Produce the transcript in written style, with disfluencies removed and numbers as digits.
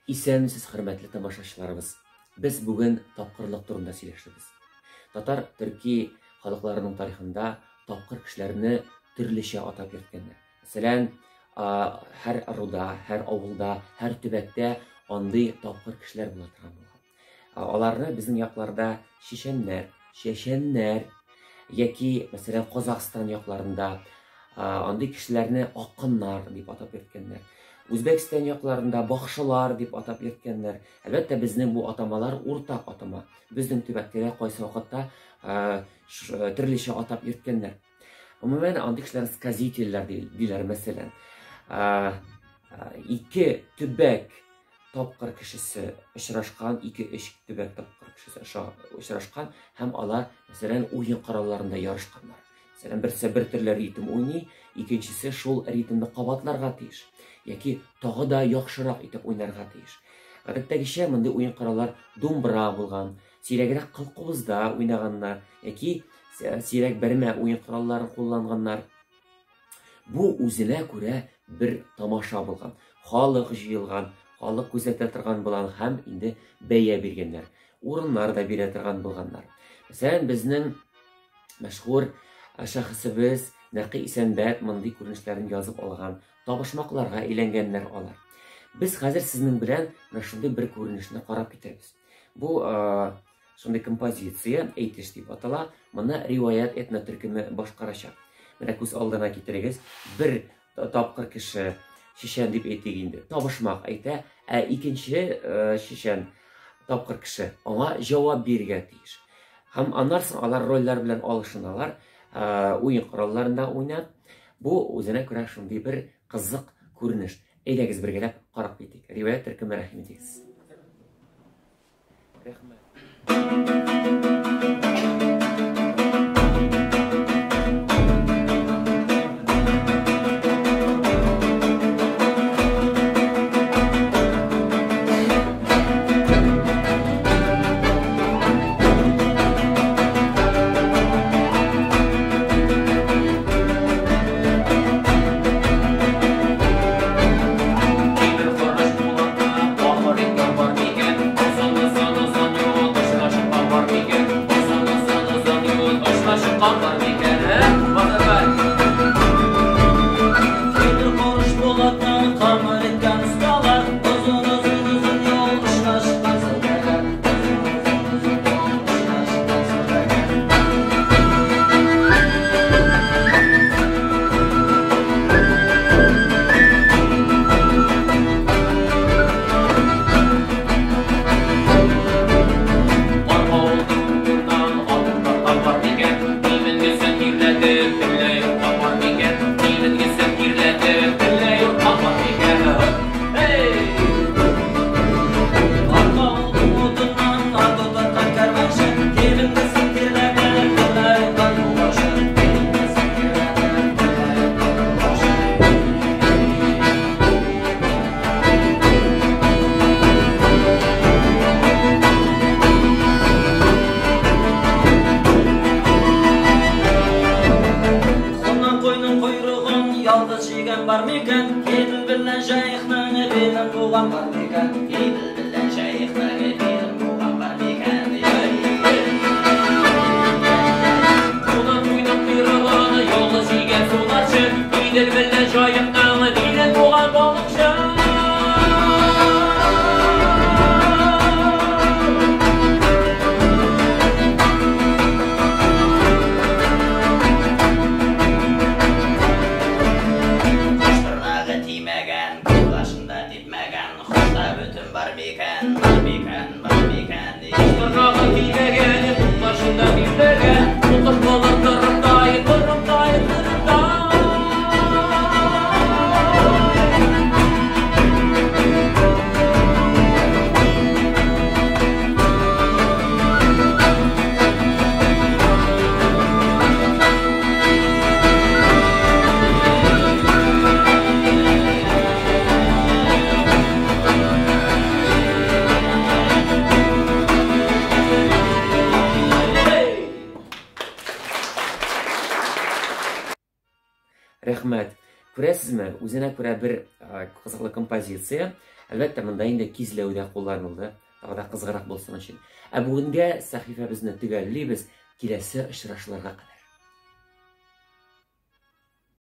Исәнмесез, хөрмәтле тамашачыларыбыз. Без бүген тапкырлык турында сөйләшербез. Татар, төрки халыкларының тарихында тапкыр кешеләрне төрлечә атап йөрткәннәр. Мәсәлән, һәр ыруда, һәр авылда, һәр төбәктә андый тапкыр кешеләр була торган булган. Аларны безнең якларда чеченнәр, чәчәннәр яки, мәсәлән, Казахстан якларында андый кешеләрне акыннар дип атап йөрткәннәр. Үзбәкстан якларында бахшылар дип атап йөрткәннәр. Әлбәттә, безнең бу атамалар уртак атама. Безнең төбәктә дә кайсы вакытта төрлечә атап йөрткәннәр. Гомумән, андый кешеләр сказительләр диләр, мәсәлән. Ике төбәк тапкыр кешесе очрашкан, ике-өч төбәк тапкыр кешесе очрашкан һәм алар, мәсәлән, уен коралларында ярышканнар. Мәсәлән, берсе бер төрле ритм уйный, икенчесе шул ритмны кабатларга тиеш яки тагы да яхшырак итеп уйнарга тиеш. Гадәттәгечә, мондый уен кораллар думбра булган, сирәгрәк кылкубызда уйнаганнар яки сирәк бәрмә уен коралларын кулланганнар. Бу үзенә күрә бер тамаша булган. Халык җыелган, халык күзәтә торган булган һәм инде бәя биргәннәр. Урыннар да бирә торган булганнар. Мәсәлән, безнең мәшһүр шәхесебез Нәкый Исәнбәт мондый күренешләрен язып алган, табышмакларга әйләнгәннәр алар. Без хәзер сезнең белән менә шундый бер күренешне карап китәбез. Бу Шундый композиция, әйтеш дип атала, моны риваять этнотөркеме башкарачак. Менә күз алдына китерегез, бер тапкыр кеше чечен дип әйтик инде, табышмак әйтә, ә икенче чечен тапкыр кеше аңа җавап бирергә тиеш. Һәм аннан соң алар рольләр белән алышыналар, уен коралларында уйнап. Бу үзенә күрә шундый бер кызык күренеш. Әйдәгез бергәләп карап китик. Риваять төркеме рәхим итегез. Рәхмәт. Рәхмәт. Күрәсезме, үзенә күрә бер кызыклы композиция. Әлбәттә, монда инде кизләү дә кулланылды, тагы да кызыграк булсын өчен. Ә бүгенгә сәхифәбезне төгәллибез, киләсе очрашуларга кадәр.